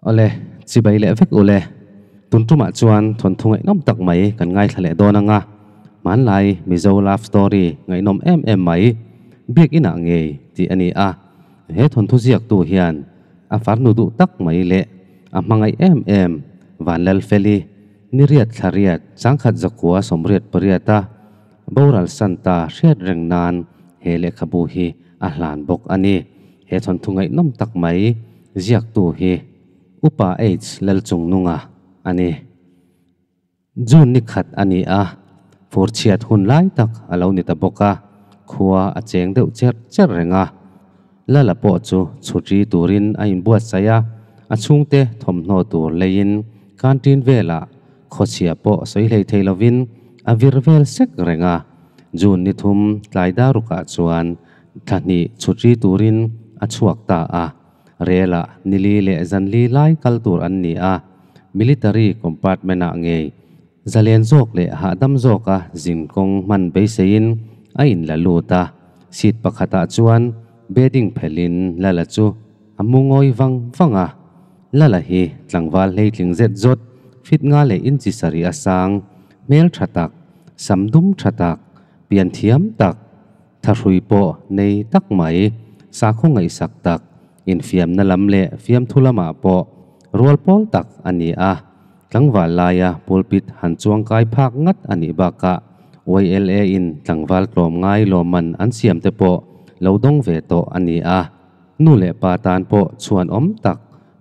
Awle, chibai leh vek ule. Tun tumah chuan thawnthu ngaihnawm tak mai kan ngaithla leh dawn anga, hmanlai Mizo love story ngaihnawm em em mai Biakinah ngei tih a ni a. He thawnthu ziaktu hian a farnu duh tak mai leh a hmangaih em em Vanlalfeli Niriat Thlariat Changkhat Zakua 88 a boral Santa hriat reng nan he lehkhabu hi a hlan bawk a ni. He thawnthu ngaihnawm tak mai ziaktu hi Upa H Lalchungnunga a ni. June ni khat a ni a, fur chhiat hun lai tak a lo ni ta bawk a, khua a cheng deuh cherh cherh reng a. Lala pawh chu chhutri turin a inbuatsaih a, a chhungte thawmhnaw tur leiin canteen velah khawchhia pawh sawi hlei thei lovin a vir vel sek reng a. June ni thum tlai darukah chuan thla hnih chhutri turin a chhuak ta a. Relah nili leh zanli lai kal tur an ni a, military compartment-ah ngei zalen zawk leh hahdam zawka zinkawng hman beiseiin a inla lut a. Seat pakhatah chuan bedding phelhin Lala chu a mu ngawi vang vang a. Lala hi tlangval hleitling zet zawt, fit nga leh inchi sarih a sang, hmel tha tak, sam dum tha tak, pian thiam tak, thahrui pawh nei tak mai, sakhaw ngaihsak tak, infiamna lam leh fiamthu lamah pawh rual pawl tak a ni a. Tlangval laia pulpit han chuangkai phak ngat a nih bakah YLA in tlangval tlawmngai lawmman an siam te pawh lo dawng ve tawh a ni a. Nu leh pa tan pawh chhuan awm tak,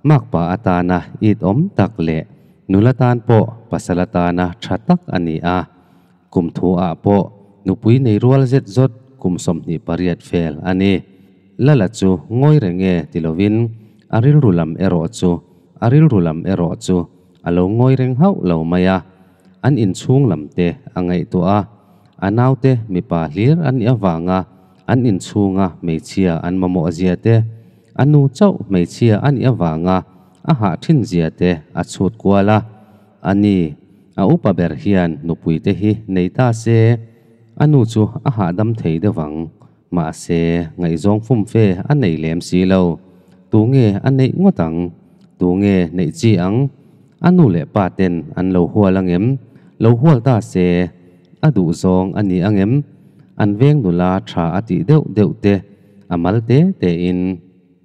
makpa atana it awm tak leh nula tan pawh pasal atana tha tak a ni a. Kum thu ah pawh nupui nei rual zet zawt kum 28 fel a ni. Lala chu ngawi reng e ti lovin a rilru lam erawh chu a rilru lam erawh chu a lo ngawi reng hauh lo mai a. An inchhung lam te a ngaihtuah a, a naute mipa hlir an nih avanga an inchhunga hmeichhia an mamawh zia te, a nu chauh hmeichhia a nih avanga a hah thin zia te a chhut kual a. A ni, a upa ber hian nupui te hi nei ta se, a nu chu a hahdam thei deuh ang. Mahse, ngaihzawng fumfe a nei lem si lo. Tunge a neih ngawt ang? Tunge neih chi ang? A nu leh pa ten an lo hual angem? Lo hual ta se, a duhzawng a ni angem? An veng nula tha a tih deuh deuh te, a mal te tein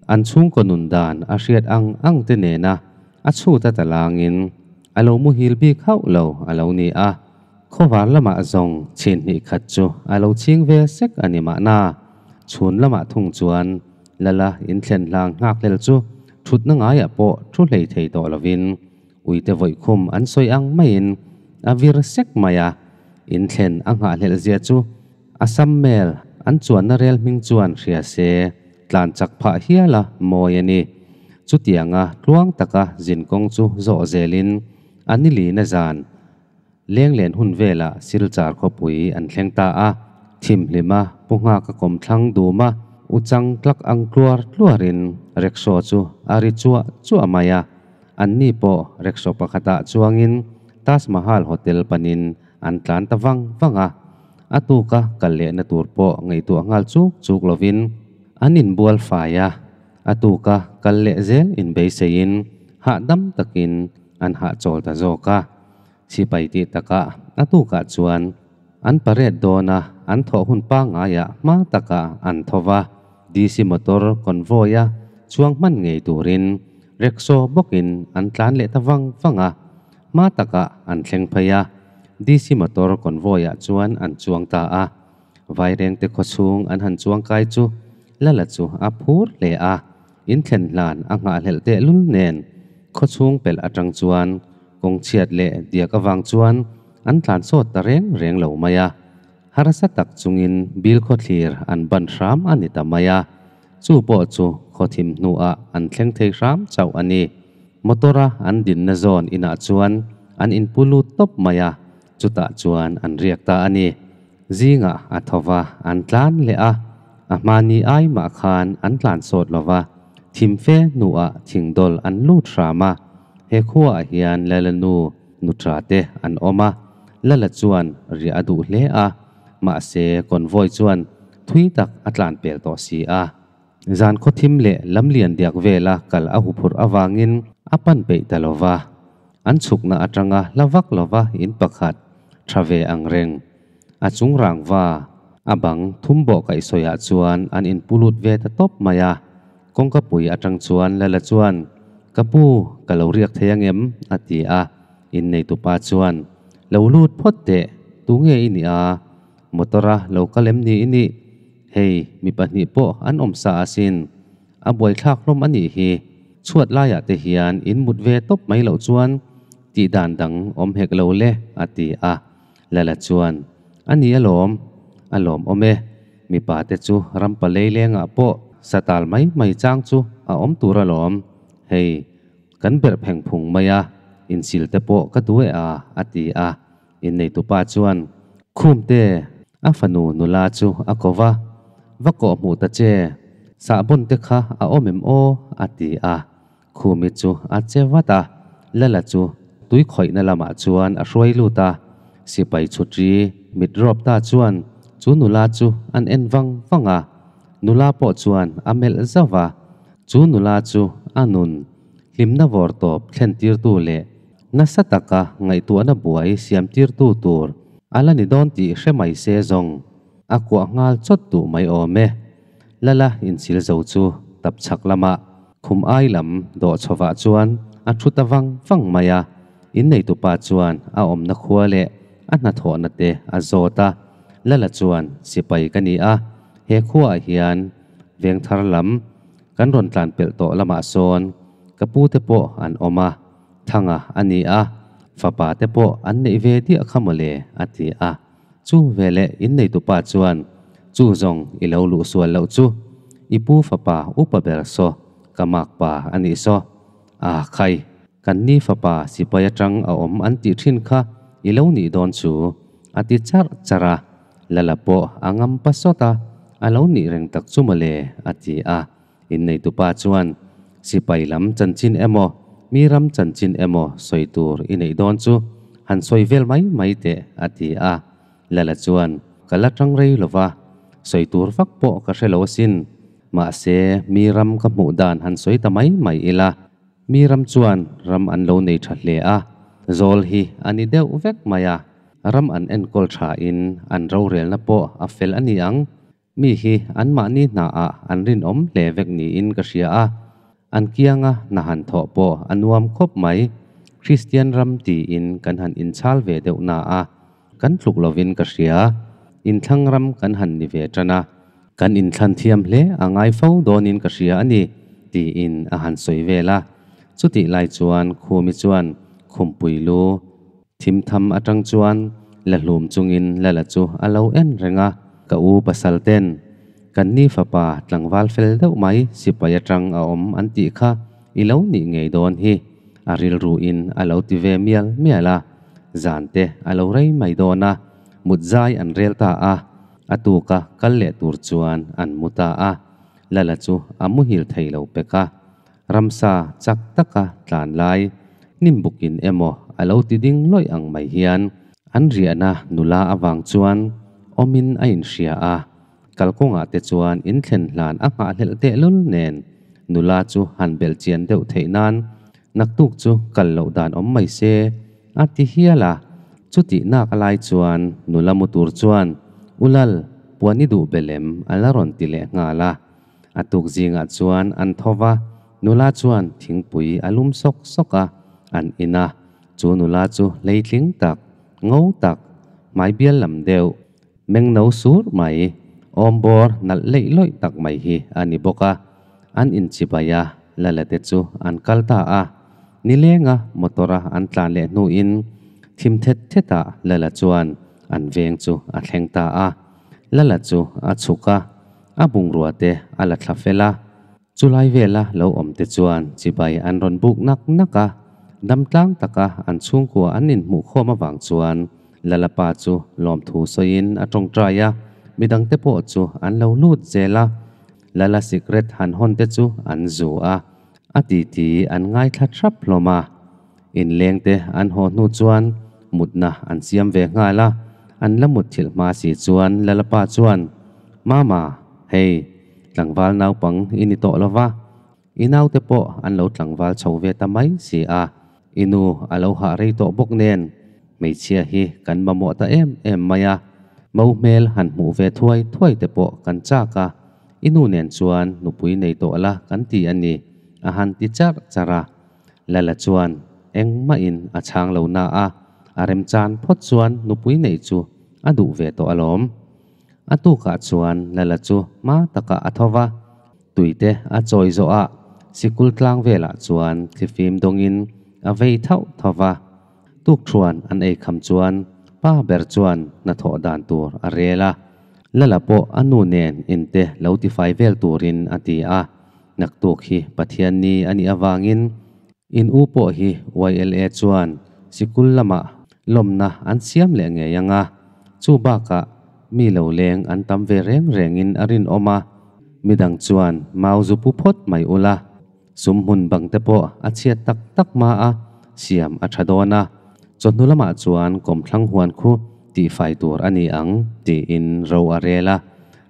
an chhungkaw nun dan a hriat ang ang te nena a chhut a talangin a lo muhil bik hauh lo a lo ni a. Khawvar lamah zawng chhin hnih khat chu a lo ching ve sek a ni mahna. Chhun lamah thung chuan Lala inthlen hlang nghak hlel chu thutna ngaiah pawh thu hlei thei tawh lovin uite vawikhum an sawi ang maiin a vir sek mai a. Inthlen a nghahhlelh zia chu a sam mel an chuanna rel hming chuan hria se tlan chak phah hial a mawi a ni. Chutianga tluang taka zinkawng chu zawh zelin a nilina zan Lenglen hun velah Silchar khawpui an thleng ta a, thimhlima Pu Nghaka kawmthlang duma u chang tlak ang tluar tluarin rickshaw chu a ri chuah chuah mai a. Anni pawh rickshaw pakhatah chuangin Taj Mahal Hotel panin an tlan ta vang vang a. A tuka kal lehna tur pawh ngaihtuah nghal chuk chuk lovin an inbual fai a, a tuka kal leh zel inbeiseiin hahdam takin an hahchawl ta zawk a. Sipai tih takah a tukah chuan an parade dawn a, an thawh hun pangaiah hma takah an tho va, DC motor convoy-a chuang hman ngei turin rickshaw bawkin an tlan leh ta vang vang a, hma takah an thleng phei a, DC motor convoy-ah chuan an chuang ta a. Vairengte khawchhung an han chuang kai chu Lala chu a phur hle a, inthlen hlan a nghahhlelh tehlul nen khawchhung pelh atang chuan Kawng chhiat leh diak avang chuan an tlan sawt ta reng reng lo mai a. Harsa tak chungin bil khawthlir an ban hram a ni ta mai a. Chu pawh chu khawthim hnuah an thleng thei hram chauh a ni. Motor-a an dinna zawn inah chuan an inpu lut tawp mai a, chutah chuan an riak ta a ni. Zingah a tho va, an tlan leh a, a hmani ai mah khan an tlan sawt lo va, thim fe hnuah thingdawl an lut hram a. He khuaah hian Lala nu nutra te an awm a, Lala chuan riah a duh hle a, mahse convoy chuan thui tak a tlan pel tawh si a. Zan khaw thim leh lamlian diak vela kal a huphurh avangin a pan peih ta lo va. An chhukna atanga hla vak lova in pakhat tha ve ang reng. A chung rangva a bang thum bawh kaihsawiah chuan an inpulut ve ta tawp mai a. Kawngka pui atang chuan Lala chuan, Ka pu, ka lo riak thei angem? a ti a. Inneitupa chuan, Lo lut phawt teh, tunge i nih a? Motor-a lo kal em ni i nih? Hei, mi pahnih pawh an awm sa asin. A buaithlak hlawm a nih hi. Chhuat laiah te hian in mut ve tawp mai loh chuan tih dan dang awm hek lo le, a ti a. Lala chuan, A ni alawm, a lawm awm e. Mipa te chu rampa leilengah pawh satal mai mai chang chu a awm tur alawm. Hei, kan berh pheng phung mai a, insil te pawh ka duh e a, a ti a. Inneitupa chuan, Khumte, a fanu nula chu a ko va, Va kawh hmuh ta che, sahbawn te kha a awm em aw? a ti a. Khumi chu a che vat a, Lala chu tui khawihna lamah chuan a hruai lut a. Sipai chhutri mit rawp ta chuan chu nula chu an en vang vang a, nula pawh chuan a melh zauh va. Chu nula chu a nun hlimna vawr tawp thlentirtu leh Nasa taka ngaihtuahna buai siamtirtu tur a la ni dawn tih hre mai se zawng a kuah nghal chawt duh mai awm e. Lala inchil zo chu tap chhak lamah khum ai lam dawh chhovah chuan a thu ta vang vang mai a. Inneitupa chuan a awmna khua leh a hnathawhna te a zawt a. Lala chuan sipai ka ni a, he khuaah hian vengthar lam kan rawn tlan pelh tawh lamah sawn ka pute pawh an awm a. Thanga a ni a, fapa te pawh an neih ve diah kha mawle, a ti a. Chu veleh inneitupa chuan, Chu zawng i lo luh sual loh chu, i pu fapa upa ber saw, ka makpa a nih saw. A khai, kan ni fapa sipai atang a awm an tih thin kha i lo nih dawn chu, a ti charh charh a. Lala pawh a ngam pa sawt a, a lo nih reng tak chu mawle, a ti a. Inneitupa chuan, Sipai lam chanchin emaw, mi ram chanchin emaw sawi tur i neih dawn chu han sawi vel mai mai teh, a ti a. Lala chuan, Ka la tang rei lo va, sawi tur vak pawh ka hre lo asin. Mahse, mi ram ka hmuh dan han sawi ta mai mai ila. Mi ram chuan ram an lo nei tha hle a, zawl hi a ni deuh vek mai a. Ram an enkawl thain an rorelna pawh a fel a ni ang. Mi hi anmahni hnaah an rinawm hle vek niin ka hria a, an kianga hna han thawh pawh a nuam khawp mai. Kristian ram tiin kan han inchhal ve deuh na a, kan tluk lovin ka hria. Inthlang ram kan han ni ve tan a, kan inthlan thiam hle a ngai fo dawnin ka hria a ni, tiin a han sawi vel a. Chutih lai chuan Khumi chuan Khumpui lu Thim tham atang chuan la hlum chungin Lala chu a lo en reng a, ka u pasal ten kan ni fapa tlangval fel deuh mai sipai atang a awm an tih kha i lo nih ngei dawn hi a rilru in a lo ti ve mial mial a, zan te a lo rei mai dawn a, mut zai an rel ta a, a tuka kal leh tur chuan an mu ta a, Lala chu a muhil thei lo pek a. Ramsa chak taka tlan lai hnim bukin emaw a lo ti ding lawih ang mai hian an riahna nula avang chuan awmin a inhria a, kalkawngah te chuan inthlen hlan a nghahhlelh tehlul nen nula chu han belh chian deuh theih nan naktuk chu kal loh dan awm mai se a ti hial a. Chutih nak a lai chuan nula mu tur chuan Ulal puan i duh belem a la rawn ti leh nghal a. A tuk zingah chuan an tho va, nula chuan thingpui a lum sawk sawk a, an in a. Chu nula chu hleitling tak, ngo tak, hmai bial lam deuh, meng no sur mai, awmbawr nalh leih lawih tak mai hi a ni bawk a. An inchibai a, Lalate chu an kal ta a. Nilenga motor-a an tlan leh hnuin thim thet thetah Lala chuan an veng chu a thleng ta a. Lala chu a chhuk a. A bungrua te a la thla fel a, chulai vela lo awm te chuan chibai an rawn buk nak nak a, dam tlang taka an chhungkua an inhmuh khawm avang chuan Lalapa chu lawmthu sawiin a tawngtai a, midang te pawh chu an lo lut zel a, Lala sikret han hawn te chu an zu a, a titi an ngaithla thrap hlawm a. Inleng te an haw hnu chuan mutna an siam ve nghal a, an la mut thilh hma si chuan Lalapa chuan, Mama, hei, Tlangval naupang i ni tawh lo va, i naute pawh an lo tlangval chho ve ta mai si a, i nu a lo hah rei tawh bawk nen hmeichhia hi kan mamawh ta em em mai a, mo hmel han hmuh ve thuai thuai te pawh kan chak a, i nu nen chuan nupui nei tawh la kan ti a ni, a han ti charh charh a. Lala chuan engmahin a chhang lo na a, a remchan phawt chuan nupui neih chu a duh ve tawh alawm. A tukah chuan Lala chu hma takah a tho va, tuite a chawi zawh a, sikul tlang velah chuan thlifim dawngin a vei thauh thauh va. Tukthuan an ei kham chuan pa ber chuan hnathawh dan tur a rel a, Lala pawh a nu nen inte lo tifai vel turin a ti a. Naktuk hi Pathianni a nih avangin in u pawh hi YLA chuan sikul lamah lawmna an siam leh ngei ang a, chu bakah mi lo leng an tam ve reng rengin a rinawm a, midang chuan mau zu pu phawt mai ula, sum hmun bang te pawh a chhiat tak tak hma a siam a tha dawn a, chawhnu lamah chuan kawmthlang huan khu tihfai tur a ni ang tiin ro a rel a,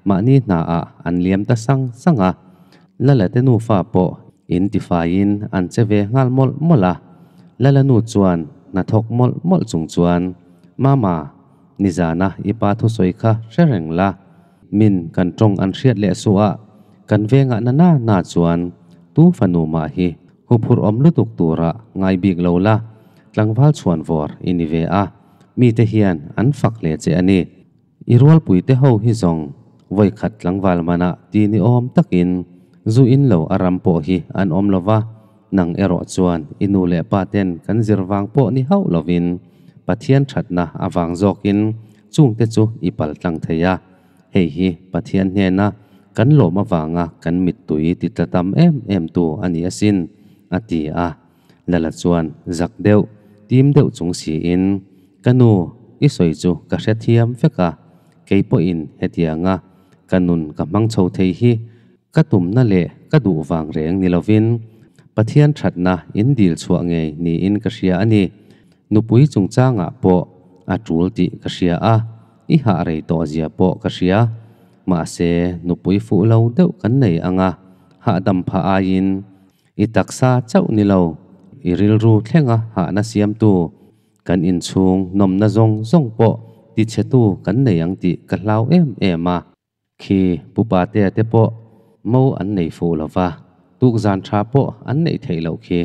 mahni hnaah an liam ta sang sang a, Lala te nufa pawh in tifaiin an che ve nghal mawlh mawlh a, Lala nu chuan hnathawk mawlh mawlh chung chuan, Mama, nizana i pa thusawi kha hre reng la, min kan tawng an hriat leh suh a, kan vengah na na na chuan tu fanu mah hi huphurh awm lutuk tura ngai bik lo la, tlangval chhuan vawr i ni ve a, mite hian an fak hle che a ni. I rualpuite ho hi zawng vawikhat tlangval manah ti ni awm takin zu in lo a ram pawh hi an awm lo va, nang erawh chuan i nu leh pa ten kan zir vang pawh ni hauh lovin Pathian thatna avang zawkin chungte chu i pal tlang thei a. Hei hi Pathian hnena kan lawm avanga kan mittui ti tla tam em em tu a ni asin, a ti a. Lala chuan zak deuh, tim deuh chung siin, Ka nu, i sawi chu ka hrethiam vek a, kei pawhin hetianga ka nun ka hmang chho thei hi ka tumna leh ka duh vang reng ni lovin Pathian thatna in dil chhuah ngei niin ka hria a ni. Nupui chungchangah pawh a tul tih ka hria a, i hah rei tawh zia pawh ka hria. Mahse, nupui fuh lo deuh kan nei ang a, hahdam phah aiin I taksa chauh ni lo, i rilru thlenga hahna siamtu, kan inchhung nawmna zawng zawng pawh tichhetu kan nei ang tih ka hlau em em a. Khi Pupatea te pawh mo an nei fuh lo va, tukzan tha pawh an neih theih loh khi.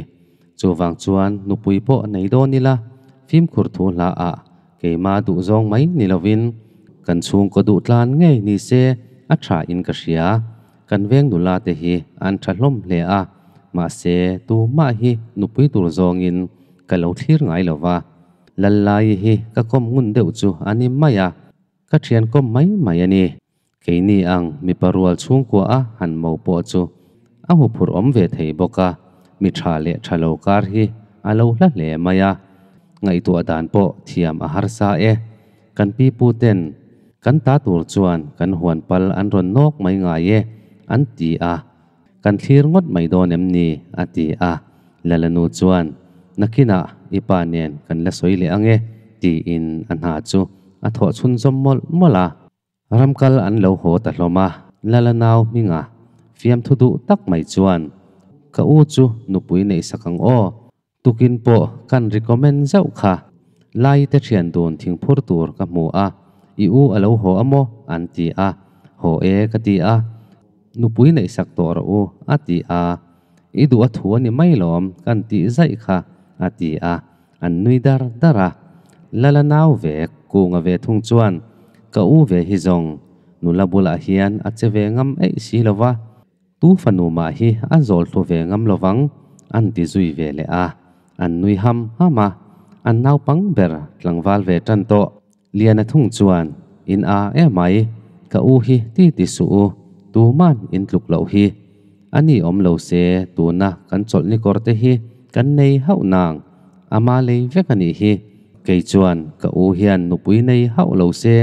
Chuvang chuan nupui pawh nei dawn ila, fimkhur thu hla ah keima duh zawng mai ni lovin kan chhungkaw duh tlan ngei ni se a tha in ka hria. Kan veng nula te hi an tha hlawm hle a, mahse tumah hi nupui tur zawngin ka lo thlir ngai lo va. Lallai hi ka kawm ngun deuh chu a ni mai a, ka thian kawm mai mai a ni. Keini ang mipa rual chhungkua a han mo pawh chu a huphurh awm ve thei bawk a, mi tha leh tha lo kar hi a lo hla hle mai a, ngaihtuah dan pawh thiam a harsa e. Kan pi pu ten kan ta tur chuan kan huan pal an rawn nawk mai ngai e an ti a, kan thlir ngawt mai dawn em ni? a ti a, Lalanu chuan nakinah i pa nen kan la sawi leh ang e tiin a hna chu a thawh chhunzawm mawlh mawlh a. Ramkal an lo haw ta hlawm a, Lala nau hminga fiamthu duh tak mai chuan ka u chu nupui neih sak ang aw, Tukin pawh kan recommend zauh kha. Lai te thian dun thingphur tur ka hmu a, i u a lo haw a maw? an ti a, haw e ka ti a, nupui neih sak tawh rawh u a ti a, i duh a thu a ni mai lawm kan tih zaih kha a ti a, an nui dar dar a. Lala nau ve kunga ve thung chuan ka u ve hi zawng nula bulah hian a che ve ngam eih si lo va, Tu fanu mah hi a zawl hlu ve ngam lovang an ti zui ve leh a, an nui ham ham a, an naupang ber tlangval ve tan tawh. Liana thung chuan, In a emai, ka u hi ti ti suh u, tuman in tluk loh hi. A ni awm lo se tuna kan chawlh ni kawr te hi kan nei hauh nang, ama lei vek a nih hi. Kei chuan ka u hian nupui nei hauh lo se,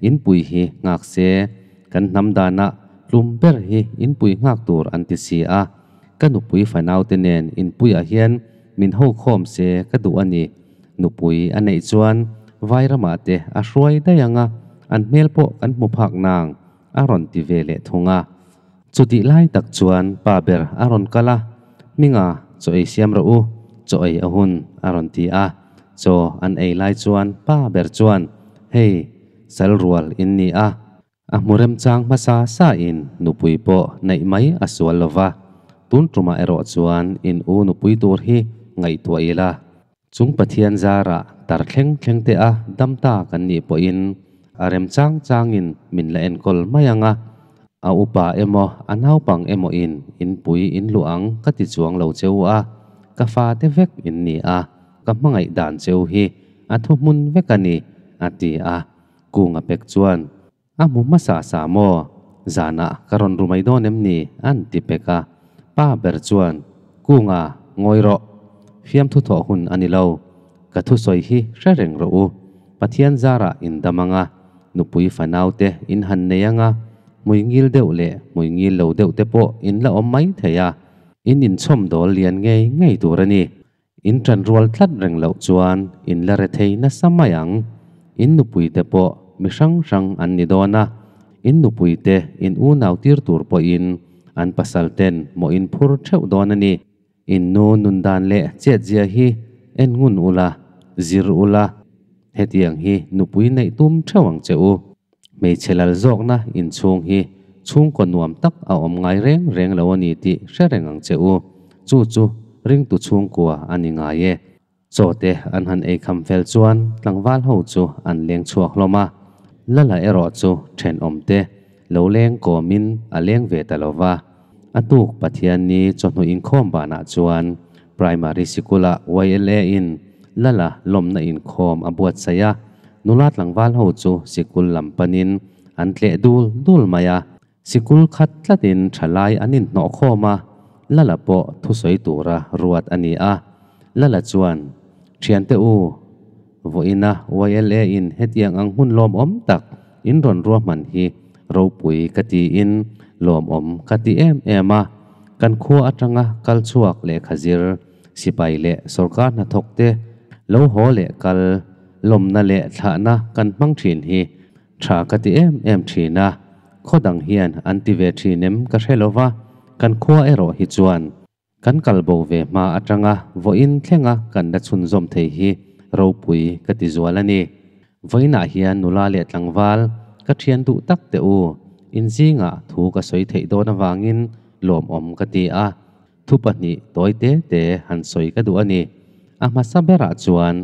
inpui hi nghak se, Kan hnam danah tlum ber hi inpui nghak tur an ti si a, ka nupui fanaute nen inpuiah hian min ho khawm se ka duh a ni. Nupui a neih chuan vai ramah te a hruai daih ang a, an hmel pawh kan hmu phak nang, a rawn ti ve leh thung a. Chutih lai tak chuan pa ber a rawn kal a, Hminga, chaw ei siam rawh u, chaw ei a hun, a rawn ti a. Chaw an ei lai chuan pa ber chuan, Hei, sal rual in ni a, a hmu remchang hmasa sa in nupui pawh neih mai a sual lo va, tun tumah erawh chuan in u nupui tur hi ngaihtuah ila. Chung Pathian zarah tar thleng thleng te a dam ta kan nih pawhin a rem chang changin min la enkawl mai ang a, a upa emaw a naupang emaw in inpui in luh ang ka ti chuang lo cheu a, ka fate vek in ni a, ka hmangaih dan cheu hi a thuhmun vek a ni, a ti a. Kunga pek chuan, A hmu hmasa sa maw? Zanah ka rawn ru mai dawn em ni? An ti pek a. Pa ber chuan, Kunga, ngawi rawh. Fiamthu thawh hun a ni lo. Ka thusawi hi hre reng rawh u. Pathian zarah in dam ang a, nupui fanau te in han nei ang a, hmui ngil deuh leh hmui ngil lo deuh te pawh in la awm mai thei a. In inchhawm dawl lian ngei ngei tur a ni. In ṭan rual tlat reng loh chuan in la rethei nasa mai ang. In nupuite pawh mi hrang hrang an ni dawn a, in nupuite in unau tir tur pawhin an pasal ten mawh in phur ṭheuh dawn a ni. In nu nun dan leh chetzia hi en ngun ula, zir ula, hetiang hi nupui neih tum ṭheuh ang che u. Hmeichhe lal zawkna inchhung hi chhungkaw nuam tak a awm ngai reng reng lo a ni tih hre reng ang che u. Chu chu ringtu chhungkua a ni ngai e. Chaw te an han ei kham fel chuan tlangval ho chu an leng chhuak hlawm a. Lala erawh chu thenawm te lo leng kawmin a leng ve ta lo va. A tuk Pathianni chawhnu inkhawm banah chuan Primary sikula YLA in Lala lawmna inkhawm a buatsaih a, nula tlangval ho chu sikul lam panin an tleh dul dul mai a. Sikul khat tlatin thalai an inhnawh khawm a, Lala pawh thusawi tura ruat a ni a. Lala chuan, Thiante u, vawiina YLA in hetiang ang hmun lawmawm tak in rawn ruahman hi ropui ka tiin lawmawm ka ti em em a. Kan khua atanga kal chhuak lehkha zir Sipai leh sorkar hnathawk te lo haw leh kal lawmna leh thlahna kan hmang thin hi tha ka ti em em thin a, khaw dang hian an ti ve thin em ka hre lo va, kan khua erawh hi chuan kan kal bo ve hma atanga vawiin thlenga kan la chhunzawm thei hi ropui ka ti zual a ni. Vawiinah hian nula leh tlangval ka thian duh tak teh u, inzingah thu ka sawi theih dawn avangin lawmawm ka ti a. Thu pahnih tawi te te han sawi ka duh a ni. A hmasa berah chuan,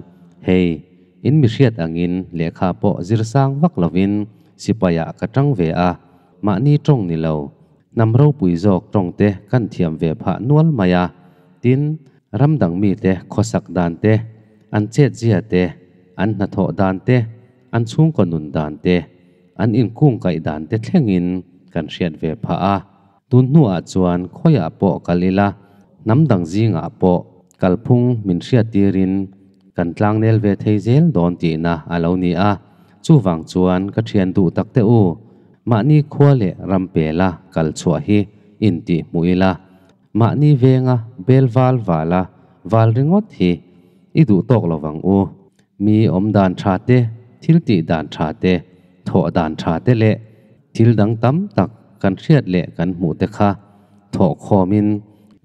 hei, in mi hriat angin lehkha pawh zir sang vak lovin sipaiah ka tang ve a, mahni tawng ni lo, hnam ropui zawk tawng te kan thiam ve phah nual mai a. Tin, ram dang mite khawsak dan te, an chetzia te, an hnathawh dan te, an chhungkaw nun dan te, an inkungkaih dan te thlengin kan hriat ve phah a. Tun hnuah chuan khawiah pawh kal ila, hnam dang zingah pawh kalphung min hriattirin kan tlangnel ve thei zel dawn tihna a lo ni a. Chuvang chuan ka thian duh tak teh u, mahni khua leh ram pela kal chhuah hi intih hmuh ila, mahni venga bel val vala val ringawt hi i duh tawk lo vang u. Mi awm dan tha te, thil tih dan tha te, thawh dan tha te leh thil dang tam tak kan hriat leh kan hmuh te kha thawh khawmin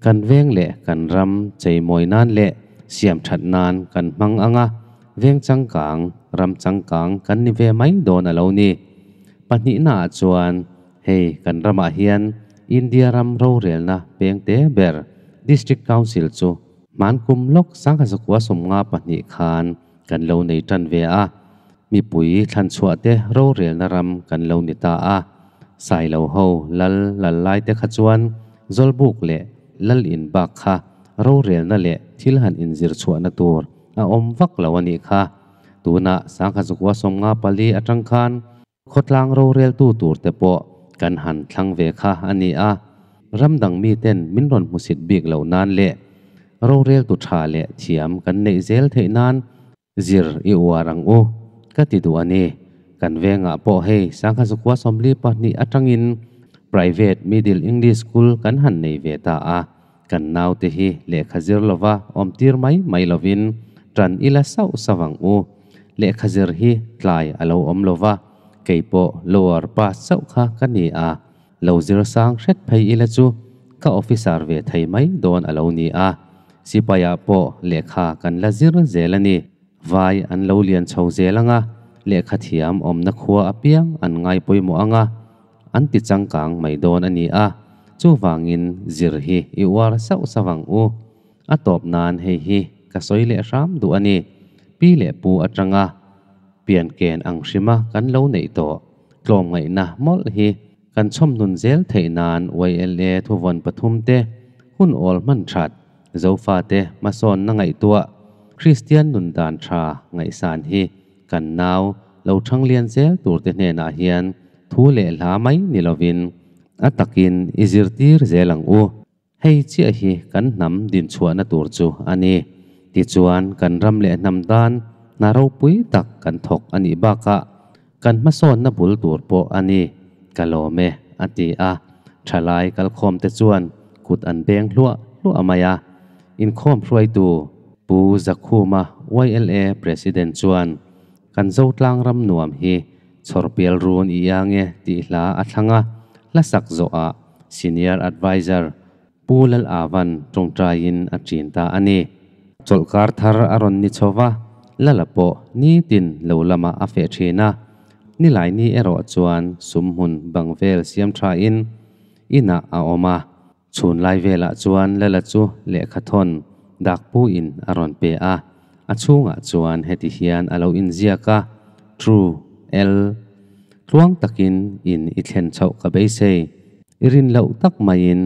kan veng leh kan ram cheimawi nan leh siam that nan kan hmang ang a, veng changkang, ram changkang kan ni ve mai dawn a lo ni. Pahnihnaah chuan hei kan ramah hian India ram rorelna peng te ber District Council chu Hmankum lawk sangha zakua 52 khan kan lo nei tan ve a, mipui thlanchhuah te rorelna ram kan lo ni ta a. Sailo ho lal lal lai te kha chuan Zawlbuk leh Lal in bak kha rorelna leh thil han inzir chhuahna tur a awm vak lo a nih kha. Tunah 1954 atang khan Khawtlang roreltu tur te pawh kan han thlang ve kha a ni a, ram dang miten min rawn hmusit bik loh nan leh roreltu tha leh thiam kan neih zel theih nan zir i uar ang u ka ti duh a ni. Kan vengah pawh hei 1942 atangin Private Middle English School kan han nei ve ta a, kan naute hi lehkha zir lova awm tir mai mai lovin tan ila sauh sauh ang u. Lehkha zir hi tlai a lo awm lova, kei pawh lower pass chauh kha ka ni a. Lo zir sang hret phei ila chu ka officer ve thei mai dawn a lo ni a. Sipai-ah pawh lehkha kan la zir zel a ni. Vai an lo lian chho zel anga, lehkha thiam awmna khua apiang an ngai pawimawh anga, an ti changkang mai dawn a ni a. Chuvangin zir hi i uar sauh sauh ang u. A tawp nan hei hi ka sawi leh hram duh a ni. Pi leh pu atanga pian ken ang hrima kan lo neih tawh tlawmngaihna mawlh hi kan chhawmhnun zel theih nan YLA thuvawn pathum te, hun awl hman that, Zofate hmasawnna ngaihtuah, Kristian nun dan tha ngaihsan hi kan nau lo thanglian zel turte hnenah hian thu leh hla mai ni lovin a takin i zirtir zel ang u. Hei chiah hi kan hnam dinchhuahna tur chu a ni. Tichuan, kan ram leh hnam tan hna ropui tak kan thawk a nih bakah kan hmasawnna bul tur pawh a ni. Ka lawm e, a ti a. Thalai kalkhawmte chuan kut an beng hluah hluah mai a. Inkhawm hruaitu Pu Zakhuma, YLA President chuan, Kan Zotlang ram nuam hi chhawrpial run i iang e tih hla a thlang a, hla sak zawhah Senior Adviser Pu Lal Avan tawngtaiin a ṭin ta a ni. Chawlhkar thar a rawn ni chho va, Lala pawh nitin lo lamah a feh ṭhin a. Nilaini erawh chuan sumhmun bang vel siam ṭhain inah a awm a. Chhun lai velah chuan Lala chu lehkhathawn dakpuiin a rawn pe a, a chhungah chuan heti hian a lo inziak a, True, L. Tluang takin in i thlen chhoh ka beisei. I rin loh tak maiin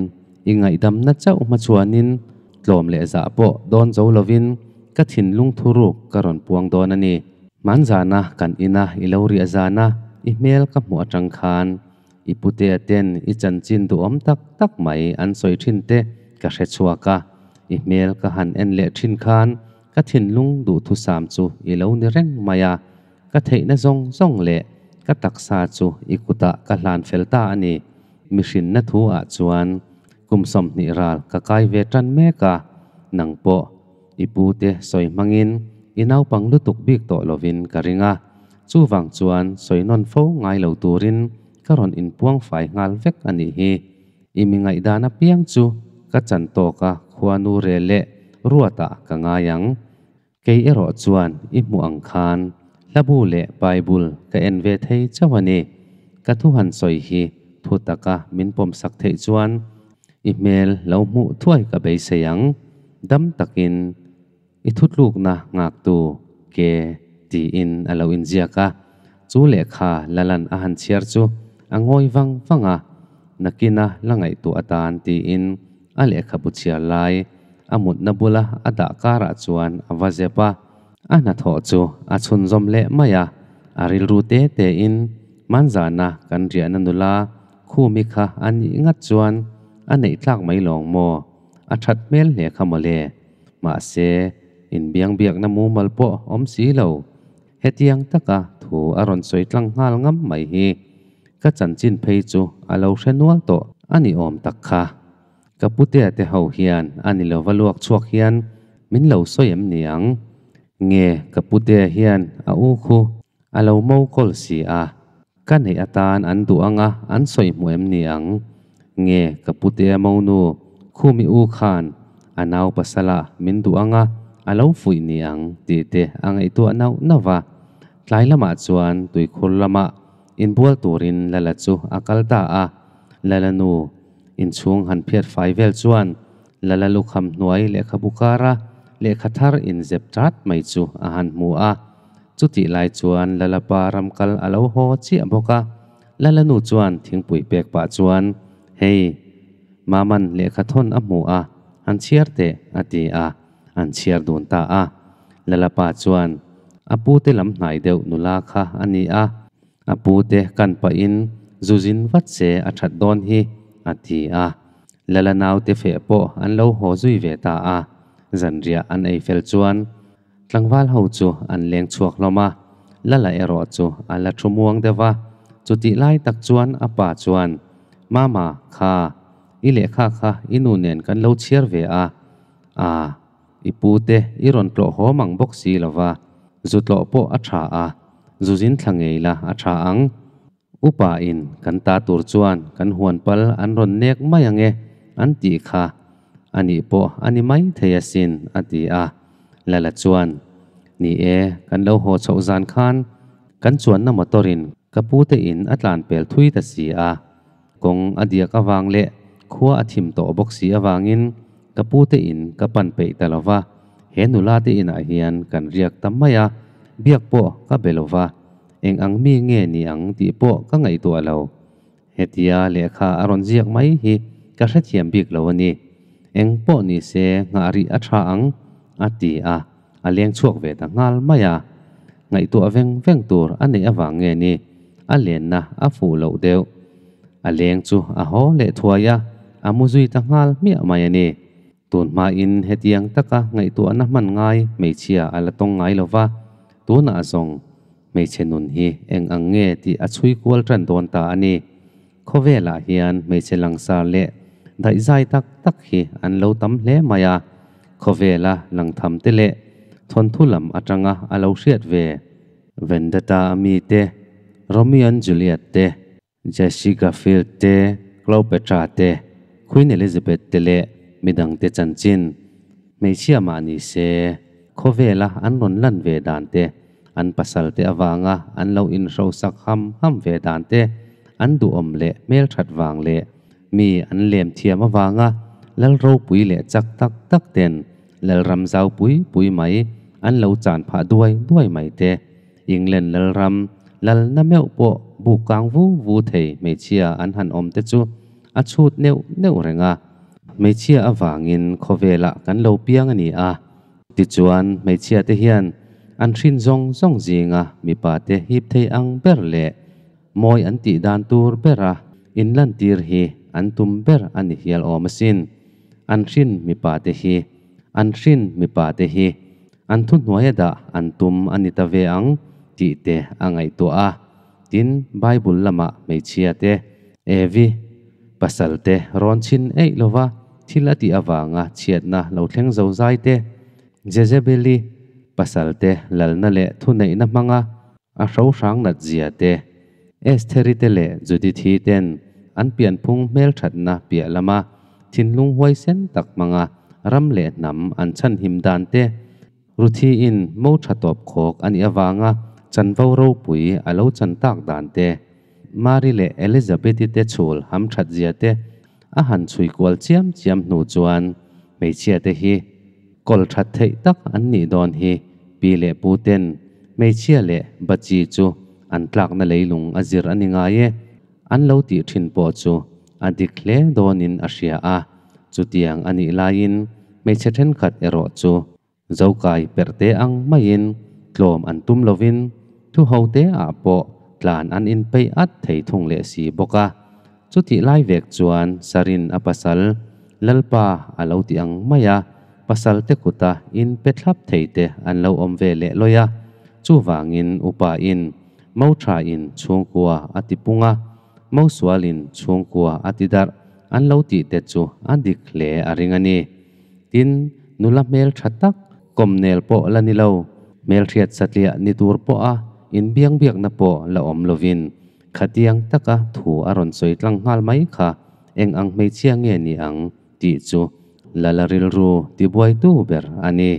i ngaihdamna chauh hmachhuanin tlawm leh zah pawh dawn zo lovin ka thinlung thuruk ka rawn puang dawn a ni. Hmanzana kan ina i lo riah zana i hmel ka hmuh atang khan I putea ten i chanchin duhawm tak tak mai an sawi thin te ka hre chhuak a, i hmel ka han en leh thin khan ka thinlung duhthusam chu i lo ni reng mai a, ka theihna zawng zawng leh ka taksa chu i kutah ka hlan fel ta a ni. Mihrinna thu ah chuan kum 20 ral ka kai ve tan mek a, nang pawh i pute sawi hmangin i naupang lutuk bik tawh lovin ka ring a, chuvang chuan sawi nawn fo ngai lo turin ka rawn inpuang fai nghal vek a nih hi. I mi ngaihdan apiang chu ka chan tawk a khuanu rel leh ruatah ka ngai ang. Kei erawh chuan i hmuh ang khan hlabu leh Bible ka en ve thei chauh a ni. Ka thu han sawi hi thu taka min pawmsak theih chuan i hmel lo hmuh thuai ka beisei ang. Dam takin I thutlukna nghaktu ke tiin a lo inziak a, chu lehkha Lalan a han chhiar chu a ngawi vang vang a, nakina la ngaihtuah atan tiin a lehkhabu chhiar lai a mutna bula a dah karah chuan a va zep a, a hnathawh chu a chhunzawm leh mai a, a rilru te tein Manzana kan riahna nula Khumi kha a nih ngat chuan a neih tlak mai lawng maw? A that hmel hle kha mawle. Mahse, inbiangbiakna mumal pawh awm si lo. Hetiang taka thu a rawn sawi tlang nghal ngam mai hi ka chanchin phei chu a lo hre nual tawh a ni awm tak kha. Ka putea te ho hian a ni lova luak chhuak hian min lo sawi em ni ang? Nge ka putea hian a u khu A lo mo kawl si a, ka neih atan an duh anga an sawi hmu em ni ang? Nge ka putea monu Khumi u khan a nau pasala min duh anga a lo fuih ni ang tih te a ngaihtuah nauh nauh va. Tlai lamah chuan tuikhur lamah inbual turin Lala chu a kal ta a, Lala nu inchhung han phiat fai vel chuan Lala lukham hnuai lehkhabu kara lehkha thar inzep tat mai chu a han hmu a. Chutih lai chuan Lalapa ram kal a lo haw chiah bawk a, Lalanu chuan thingpui pek pah chuan, Hei, Maman lehkha thawn a hmu a, an chhiar teh, a ti a, an chhiar dun ta a. Lalapa chuan, A pute lam hnai deuh nula kha a ni a, a pute kan pahin zu zin vat se a that dawn hi, a ti a. Lala naute feh pawh an lo haw zui ve ta a, zanriah an ei fel chuan, Tlangval ho chu an leng chhuak hlawm a, Lala erawh chu a la thu muang deuh va. Chutih lai tak chuan a pa chuan, Mama, kha, i lehkha kha i nu nen kan lo chhiar ve a, a, i pu te i rawn tlawh haw mang bawk si lo va, zu tlawh pawh a tha a, zu zin thla ngei la a tha ang. Upa in kan ta tur chuan kan huan pal an rawn nek mai ang e an tih kha. A nih pawh a ni mai thei asin a ti a. Lala chuan, Ni e, kan lo haw chhoh zan khan kan chuanna motor in ka pute in a tlan pel thui ta si a. Kawng a diak avang leh khua a thim tawh bawk si avangin ka pute in ka pan peih ta lo va, he nula te inah hian kan riak ta mai a, biak pawh ka be lo va, eng ang mi nge ni ang tih pawh ka ngaihtuah lo. Hetia lehkha a rawn ziak mai hi ka hrethiam bik lo a ni. Eng pawh ni se nghah rih a tha ang, a ti a, a leng chhuak ve ta nghal mai a. Ngaihtuah veng veng tur a neih avang nge ni, a lenna a fuh loh deuh. A leng chu a haw leh thuai a, a mu zui ta nghal hmiah mai a ni. Tun hmain hetiang taka ngaihtuahna hman ngai hmeichhia a la tawng ngai lo va, tunah zawng hmeichhe nun hi eng ang nge tih a chhui kual tan dawn ta a ni. Khawvelah hian hmeichhe langsar leh daihzai tak tak hi an lo tam hle mai a, khawvela langtham te leh thawnthu lam atanga a lo hriat ve. Vendetta a mi te, Romeo and Juliet te, Jessica Field te, Cleopatra te, Queen Elizabeth te leh midangte chanchin hmeichhia mah ni se, khawvela an rawn lan ve dan te, an pasal te avanga an lo inhrosak ham ham ve dan te, an duhawm leh hmelthat vang leh mi an lem thiam avanga lal ropui leh chak tak tak ten lal ram zau pui pui mai an lo chan phah duai duai mai te, England lal ram lal na meuh pawh buk kang vu vu thei hmeichhia an han awm te chu a chhut neuh neuh reng a. Hmeichhia avangin khawvelah kan lo piang a ni a. Tichuan hmeichhia te hian an hrin zawng zawng zinga mipa te hip thei ang ber leh mawi an tih dan tur bera inlantir hi an tum ber a ni hial awm asin. An hrin mipa te hi an hrin mipa te hi an thuhnuaia dah an tum a ni ta ve ang tih te a ngaihtuah a. Tin, Bible lamah hmeichhia te, Evi, pasal te rawn chhin eih lova thil a tih avanga chhiatna lo thleng zo zai te, Jezebeli, pasal te lalna leh thuneihna hmanga a hrohrang nat zia te, Estheri te leh Judithi ten an pianphung hmelthatna piah lama thinlung huaisen tak hmanga ram leh hnam an chhanhim dan te, Ruthiin mo tha tawp khawk a nih avanga chanvo ropui a lo chan tak dan te, Mari leh Elizabeth-i te chhul ham that zia te a han chhui kual chiam chiam hnu chuan hmeichhia te hi kawl that theih tak an nih dawn hi pi leh pu ten hmeichhia leh bachi chu an tlakna leilung a zir a ni ngai e an lo tih thin pawh chu a dik hle dawnin a hria a, chutiang a nih laiin hmeichhe thenkhat erawh chu Zokai perh te ang maiin tlawm an tum lovin thu ho te ah pawh tlan an inpeih at thei thung leh si bawk a. Chutih lai vek chuan Sarin a pasal Lalpa a lo ti ang mai a, pasal te kuta in pe thlap thei te an lo awm ve leh lawi a. Chuvangin upa in Mo tha in chhungkua a ti pung a, Mo sual in chhungkua a ti darh an lo tih te chu a dik hle a ring a ni. Tin, nula hmel tha tak, kawmnel pawh la ni lo, hmelhriat satliah ni tur pawha inbiangbiakna pawh la awm lovin, khatiang taka thu a rawn sawi tlang nghal mai kha eng ang hmeichhia nge ni ang tih chu Lala rilru tibuaitu ber a ni.